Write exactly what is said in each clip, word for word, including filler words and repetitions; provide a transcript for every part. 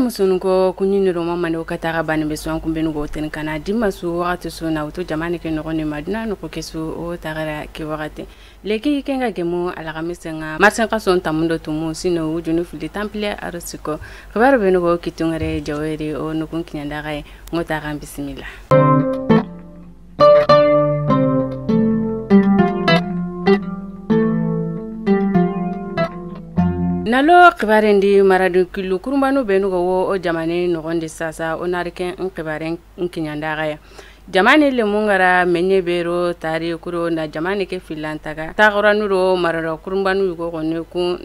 Musunko kuɲini roma mande o kataga bani be suwan kumbenu go ten kana dimma su waxati su na wutu jamane ke noxondi maduna noxo ke su o tagara ke waxati. Leki ke nga gemu alxamise nga marsen xason tamundo tumu sino wujunu fili tanpile aro siko. Xibaru benu go kitungere jaweri o nukun kiɲandaxaye. Ŋo taxan bisimilla. Na lo xibaren di maradu killu kurumbanu benu ga wo o jamane noxondi sasa o nari ken n xibaren n kiɲandaxaya. Jamane lemu ngara menye bero tari kuro na jamane ke filantaga taxuranu do marada kurumbanu yugo xone ku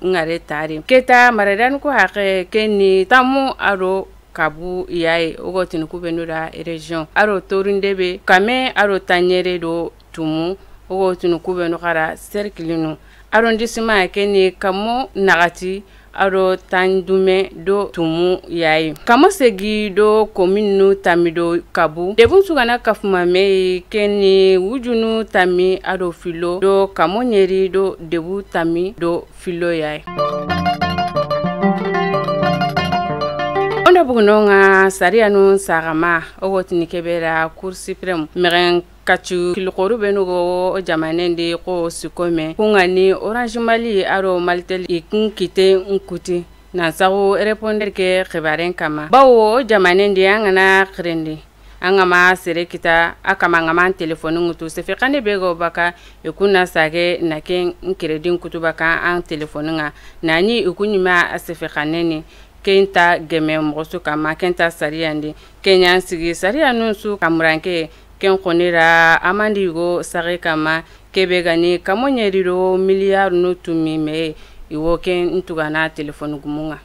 ngare tari keta maradanu ku haqe ke ni tamu ado kabu yayi o go tini ku benu da région aro torinde be kame aro tanyere do tumu o go tini ku benu xara serkilinu arrondissement ke ni kamo naxati aro tandume do tumu yayi kamo segi do kominu tami do kabu debun sugana kafuma meyi ke ni wujunu tami ado filo do kamo ɲeri do debu tami do filo yayi. Onda bugunonga sariyanu sagama o go tini kebera Cour suprême mexen kacu kilixoru benu go o jamanen di xo sikome kunga ni Orange Mali aro Malitel i kun kite n kuti. Nan saxu répondre ke xibaren kama bawo o jamanen di an gana xirendi an ga ma sere kita a kama an ga ma an telefoni ŋutu sefe xane be go baka i kunna sage na ken n crédit n kutu baka an telefoni ŋa nani i ku ɲima a sefe xane ni. Kenta geme moxo su kama kenta sariyandi keɲan sigi sariyanun su kamuranke ken xonira amandi yugo saxe kama. Kebe gani kamo ɲeri do milliard nu tumi me i wo ken n tugana telefoni gumunga.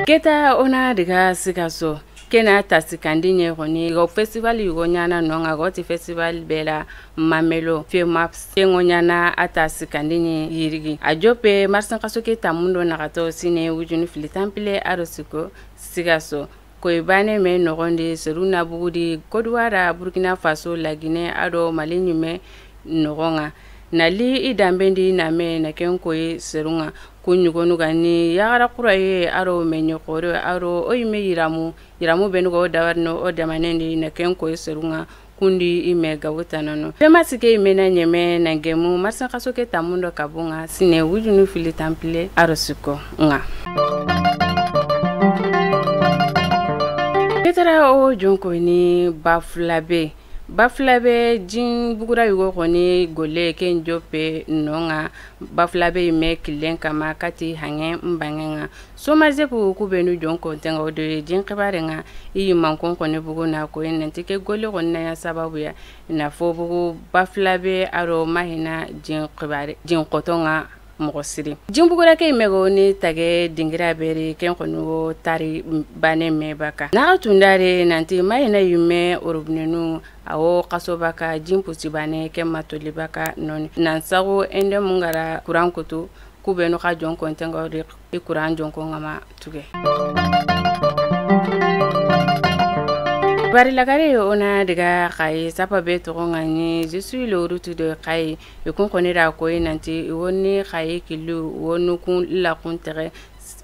Keta ona diga sigaso kena ta sikandi ɲe xoni ga festival yugo ɲana nonga ga ti festival bela mamelo femaps kengo ɲana a ta sikandi ɲe yirigi a jope marsin xaso ke tamundo naxato sine wujunu fili tanpile aro siko sigaso. Koy bane me noxondi seru na bugudi Kodowara Burkina Faso Lagine ado Mali ɲime noxonga. Na li i dambendi na me na ken koy serunga ku ɲugonu gani yaxara xuraye aro me ɲoxore aro o yime yiramu yiramu benu go dawarino o damanendi na ken koy serunga. Kundi i me gabu tanano fema sike i me na ɲeme na gemu marsin xaso ke tamundo kabunga sine wujunu fili tanpile aro siko nga. Petara o jonko ni bafulabe bafulabe jin bugura yugo xoni golle ken jope nonga. Bafulabe i me killen kama kati hange n bangenga. Soma zepu ku benu jonkontenga o doye jin xibare nga i yimmankon xoni bugu na koyi nanti ke golle xoni na ya sababu ya. Na fo bugu bafulabe aro mahina jin xibare jin xotonga moxo siri. Jin bugura ke i me go ni tage dingira beri ken xoni wo tari bane me baka naxa tundare nanti mahina yimme orobinenu. Awo xaso baka jin pusi bane ken matoli baka noni nan saxu ende mungara kuran kutu. Ku benu xa jonkontenga o di i kuran jonko nga ma tuge. Bari lagare o na diga xayi sapa be toxo nga ni je suis le route de xayi. I kun xoni da koyi nanti i woni xayi killu wonu kun la kun texe.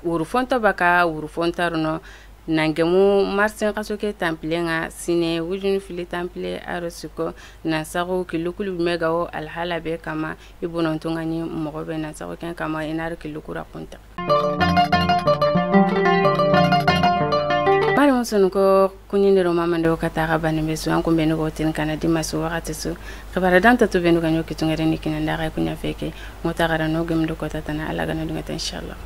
Wuru fonto baka wuru fontaruno. Nangemu marsin xaso ke tanpilenga sine wujunu fili tanpile aro siko. Nan saxu killu kulu me gawo alhala be kama. I bonontunga ni moxo be nan saxu ken kama i nari killu kura kunta. Mari musunu ko kuɲindiro mamande o kata xa bani be su an kunbeni go tin kana dima su waxati su. Xibara danta tu benu ga ɲo kitungere ni kinanda xa kuɲa feke. Mota gara no gemdo kota tana ala gana dungata inshallah.